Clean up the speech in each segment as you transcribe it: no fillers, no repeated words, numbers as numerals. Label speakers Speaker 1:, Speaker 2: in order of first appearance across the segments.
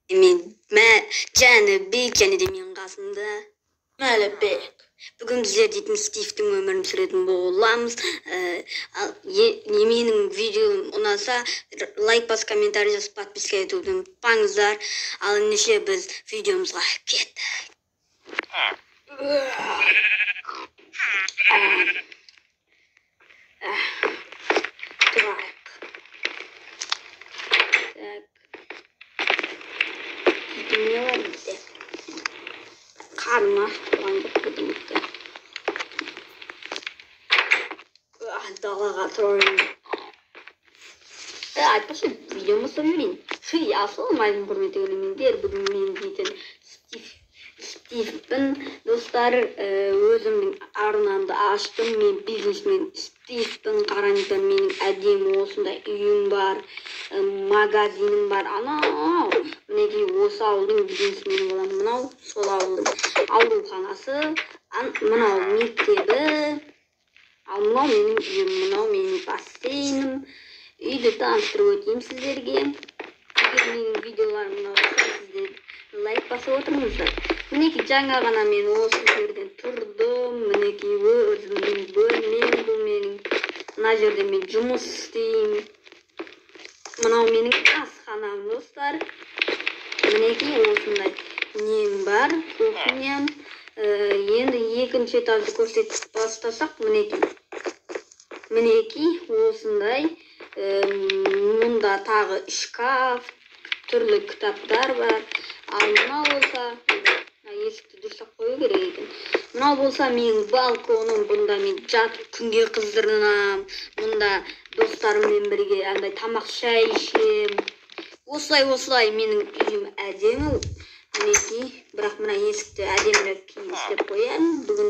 Speaker 1: Мен Жәнібек және де менің қасымда
Speaker 2: Мәлібек.
Speaker 1: Бүгін біздер дейтін Стивтің өмірін сүретін боламыз. Менің видеом ұнаса, лайк басып, комментарий жазып, подписка етуді ұмытпаңыздар. Ал ендеше біз видеомызға кеттік. Тұрайық. Так. Не бар бізде? Қарным ашып тұрған жоқ бүгінгі. Далаға тұрайын. Айтпақшы, видео бастап жіберейін. Хей, ассалаумағалейкум, құрметті көрермендер. Бүгін мен дейтін Стивпін. Достар, өзімнің арнамды аштым. Мен бизнесмен Стивпін. Қараңыздар, менің әдемі осындай үйім бар, магазинім бар. Анау, мінекей осы ауылдың бизнесмені боламын. Мынау сол ауылдың ауруханасы, мынау мектебі, ал мынау менің үйім, мынау менің бассейнім. Үйді таныстырып өтейін сіздерге. Егер менің видеоларым ұнаса, сіздер лайк басып отырыңыздар. Мінекей жаңа ғана мен осы жерден тұрдым. Мінекей өзімнің бөлмем, бұл менің. Мына жерде мен жұмыс істеймін. Мынау менің асханам, достар. Мінекей осындай нем бар, кухням. Енді екінші этажды көрсетіп бастасақ, мінекей. Мінекей осындай. Мұнда тағы шкаф, түрлі кітаптар бар. Ал мынау болса, есікті дұрыстап қою керек екен. Мынау болса менің балконым. Бұнда мен жатып күнге қыздырынам. Мұнда достарыммен бірге андай тамақ шай ішем. Осылай менің үйім әдемі. Мінекей, бірақ мына есікті әдемірек кейін істеп қоямын. Бүгін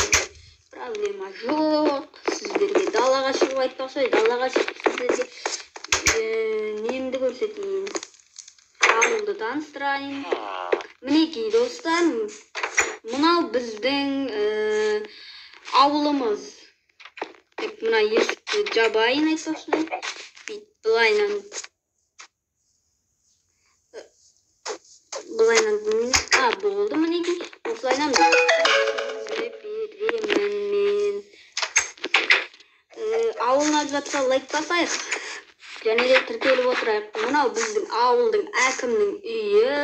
Speaker 1: проблема жоқ. Сіздерге далаға шығып айтпақшы, далаға шығып сіздерге немді көрсетейін. Ауылды таныстырайын. Мінекей, достар, мынау біздің ауылымыз. Тек мына есікті жабайын айтпақшы. Бүйтіп былайынан болды мінекей. Осылайынан беремін мен. Ауыл ұнап жатса лайк басайық. Және де тіркеліп отырайық. Мынау біздің ауылдың әкімнің үйі.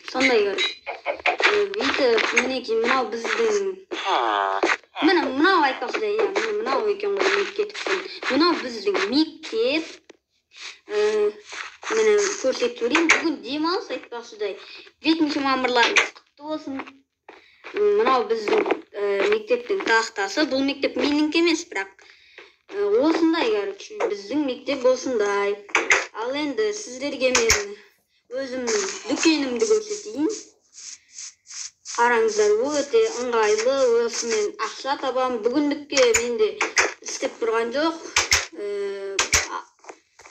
Speaker 1: Сондай көрді. Бүйтіп, мінекей мынау біздің міне мынау айтпақшы, иә, міне мынау екен ғой, ұмытып кетіппін. Мынау біздің мектеп. Міне көрсетіп жіберейін. Бүгін демалыс айтпақшыдай. 7 мамырларыңыз құтты болсын. Мынау біздің мектептің тақтасы. Бұл мектеп менікі емес, бірақ осындай, короче, біздің мектеп осындай. Ал енді сіздерге мен өзімнің дүкенімді көрсетейін. Қараңыздар, өте ыңғайлы, осымен ақша табамын. Бүгіндікке менде істеп тұрған жоқ.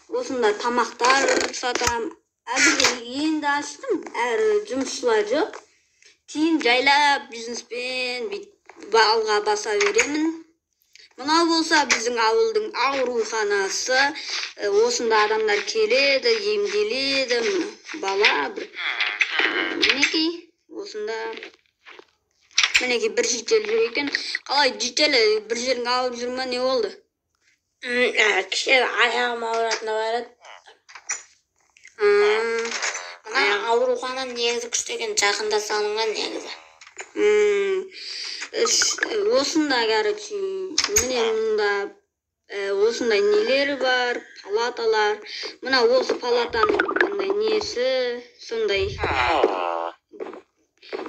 Speaker 1: Осында тамақтар сатамын. Әзірге енді аштым, әрі жұмысшылар жоқ. Кейін жайлап бизнеспен бүйтіп алға баса беремін. Мынау болса біздің ауылдың ауруханасы. Осында адамдар келеді, емделеді. Мына бала бір. Мінекей осында. Мінекей бір житель жүр екен. Қалай житель, бір жерің ауырып жүр ма, не болды?
Speaker 2: Кішкене аяғым ауыратыны бар еді. Мына аурухана негізі күшті екен, жақында салынған негізі.
Speaker 1: Осында, короче, міне мұнда осындай нелер бар, палаталар. Мына осы палатаның андай несі, сондай.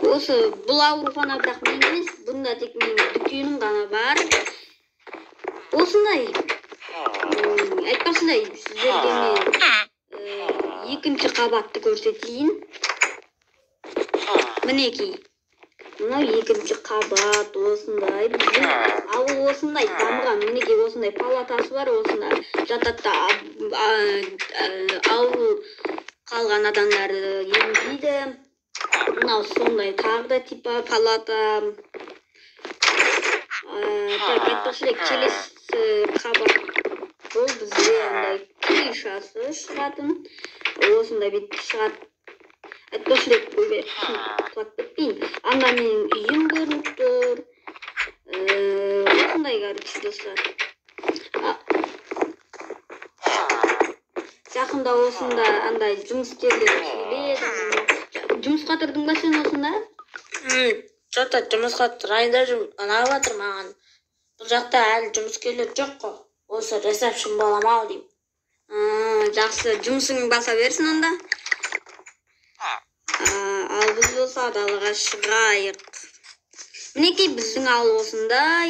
Speaker 1: Осы бұл аурухана бірақ мен емес, бұнда тек менің дүкенім ғана бар. Осындай. Айтпақшыдай, сіздерге мен екінші қабатты көрсетейін. Мінекей. Мынау екінші қабат, осындай. Біздің ауыл осындай дамыған. Мінекей осындай палатасы бар, осында жатады да, ауыл қалған адамдарды емдейді. Мынау сондай тағы да типа палата. Так, айтпақшы, келесі қабат бұл бізде андай Крышасы шығатын. Осындай бүйтіп шығады. Айтпақшы, ойбай, құлап кетпейін. Анда менің үйім көрініп тұр. Осындай, короче, достар. Жақында осында андай жұмыскерлер келеді. Жұмысқа тұрдың ба сен осында?
Speaker 2: Че-то жұмысқа тұрайын да жүрмін, ұнап жатыр маған. Бұл жақта әлі жұмыскерлер жоқ қой. Осы ресепшн боламын ау деймін.
Speaker 1: Жақсы, жұмысың баса берсін онда. Ал біз болса далаға шығайық. Мінекей, біздің ауыл осындай.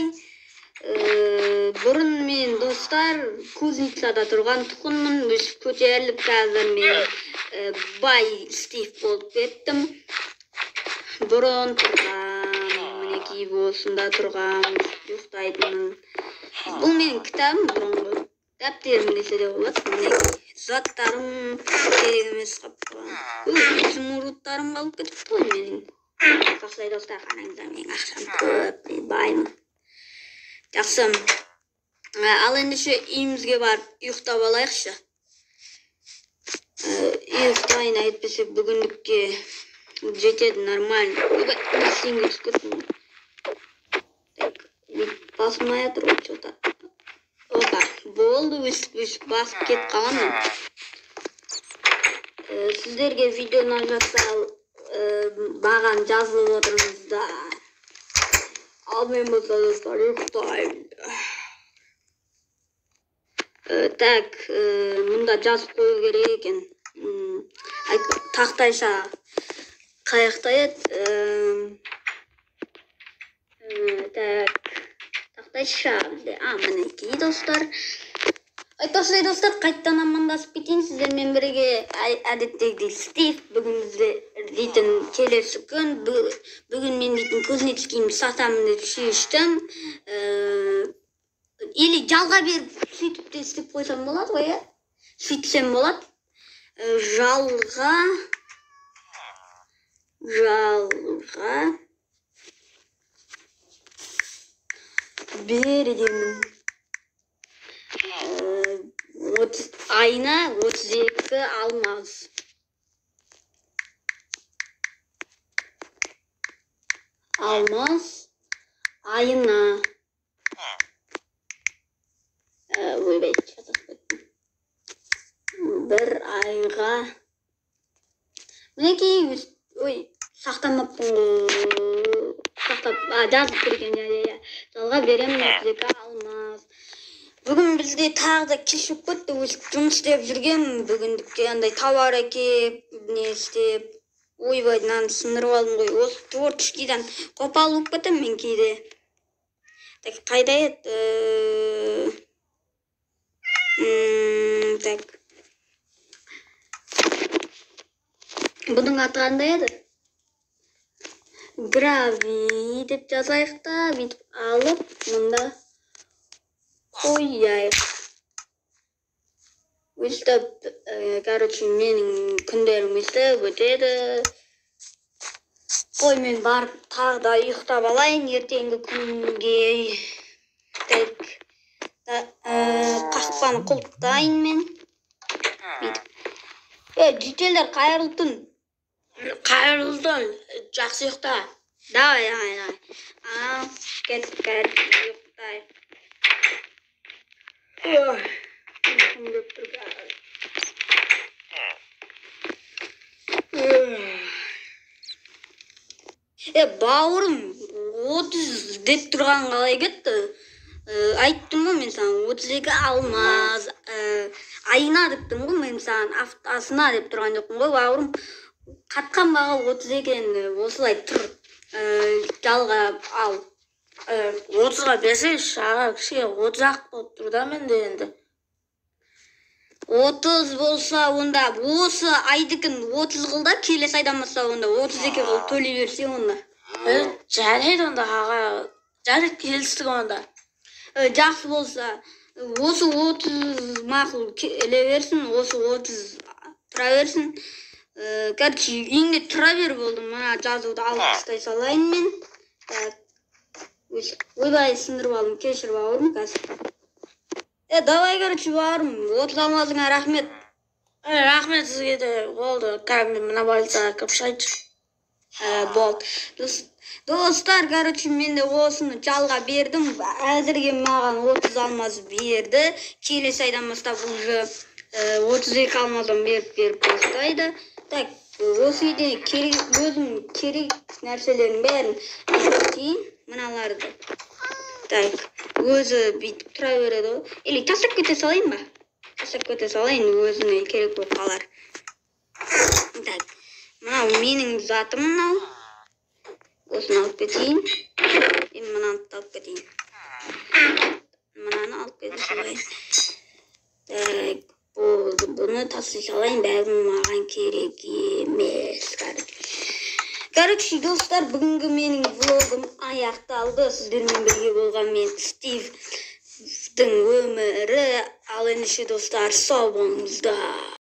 Speaker 1: Бұрын мен, достар, кузницада тұрған тұғынмын. Өсіп көтеріліп қазір мен бай Стив болып кеттім. Бұрын тұрған, мінекей, осында тұрған, ұйықтайтынмын. Бұл менің кітабым, бұрынғы дәптерім десе де болады. Мінекей, заттарым керек емес қалып қойған. Өй, изумрудтарым қалып кетіпті ғой менің. Жақсы, достар, қараңыздар, менің ақшам көп, мен баймын. Жақсы. Ал ендеше үйімізге барып ұйықтап алайықшы. Ұйықтайын, әйтпесе бүгіндікке жетеді нормально. Ойбай, бассейнге түсіп кеттім ғой. Так, бүйтіп басылмай жатыр ғой че-то. Опа, болды, өсіп өсіп басып кетіп қалғанмын. Сіздерге видео ұнап жатса, маған жазылып отырыңыздар. Ал мен болса, достар, ұйықтаймын. Так, мұнда жазып қою керек екен. Тақтайша қаяқта еді? Так, тақтайша бізде. Мінекей, достар. Айтпақшы, достар, қайтадан амандасып кетейін сіздермен бірге. Әдеттегідей Стив. Бүгін бізде дейтін келесі күн. Бүгін мен дейтін кузнецкийімді сатамын деп шештім. Или жалға беріп сөйтіп те істеп қойсам болады ғой, иә? Сөйтсем болады. Жалға беремін. Айына 32 алмаз. Алмаз айына. Ойбай, шатасып кеттім. Бір айға. Мінекей, ой, сақтамаппын ғой. Сақтап, жазып тұр екен, иә, иә, иә. Жалға беремін 32 алмаз. Бүгін бізде тағы да кешігіп кетті, өстіп жұмыс істеп жүргенмін. Бүгіндікке андай товар әкеп, не істеп. Ойбай, мынаны сындырып алдым ғой. Осы творческийдан қопал болып кетемін мен кейде. Так, қайда еді? Так. Бұның аты қандай еді? Грави деп жазайық та, бүйтіп алып, мында қояйық. Өстіп, короче, менің күндерім өстіп өтеді. Қой, мен барып тағы да ұйықтап алайын ертеңгі күнге. Так, қақпаны құлыптайын мен. Бүйтіп. Жительдер, қайырлы түн.
Speaker 2: Қайырлы түн, жақсы ұйықта.
Speaker 1: Давай, давай, давай. Ал, кеттік, короче, ұйықтайық. Ой, ұйқым келіп тұр қазір. Бауырым, 30 деп тұрған қалай кетті? Айттым ғой мен саған, 32 алмаз, айына деп тұрмын ғой мен саған, аптасына деп тұрған жоқпын ғой, бауырым. Қатқан баға 32 енді, осылай тұр. Жалға ал.
Speaker 2: 30-ға берсеңші, аға, кішкене 30 ақ болып тұр да менде енді.
Speaker 1: 30 болса, онда осы айдікін 30 қыл да, келесі айдан бастап онда 32 қылып төлей берсе онда.
Speaker 2: Жарайды онда, аға, жарайды, келістік онда.
Speaker 1: Жақсы болса, осы 30 мақұл келе берсін, осы 30 тұра берсін. Короче, үйіңде тұра бер болды. Мына жазуды алып тастай салайын мен. Так. Ойбай, сындырып алдым, кешір бауырым, қазір. Е, давай, короче, бауырым, 30 алмазыңа рахмет.
Speaker 2: Е, рахмет сізге де. Болды, кәдімгі мына больницаға кіріп шығайыншы.
Speaker 1: Болды. Достар, короче, мен де осыны жалға бердім. Әзірге маған 30 алмаз берді. Келесі айдан бастап уже 32 алмаздан беріп бастайды. Так, осы үйде керек, өзім керек нәрселердің бәрін алып кетейін, мыналарды. Так, өзі бүйтіп тұра береді ғой. Или тастап кете салайын ба? Тастап кете салайын, өзіме керек болып қалар. Так, мынау менің затым мынау. Осыны алып кетейін. И мынаны да алып кетейін. Мынаны алып кете салайын. Так, болды. Бұны тастай салайын, бәрі маған керек емес. Короче, достар, бүгінгі менің влогым аяқталды. Сіздермен бірге болған мен, Стивтің өмірі. Ал ендеше, достар, сау болыңыздар.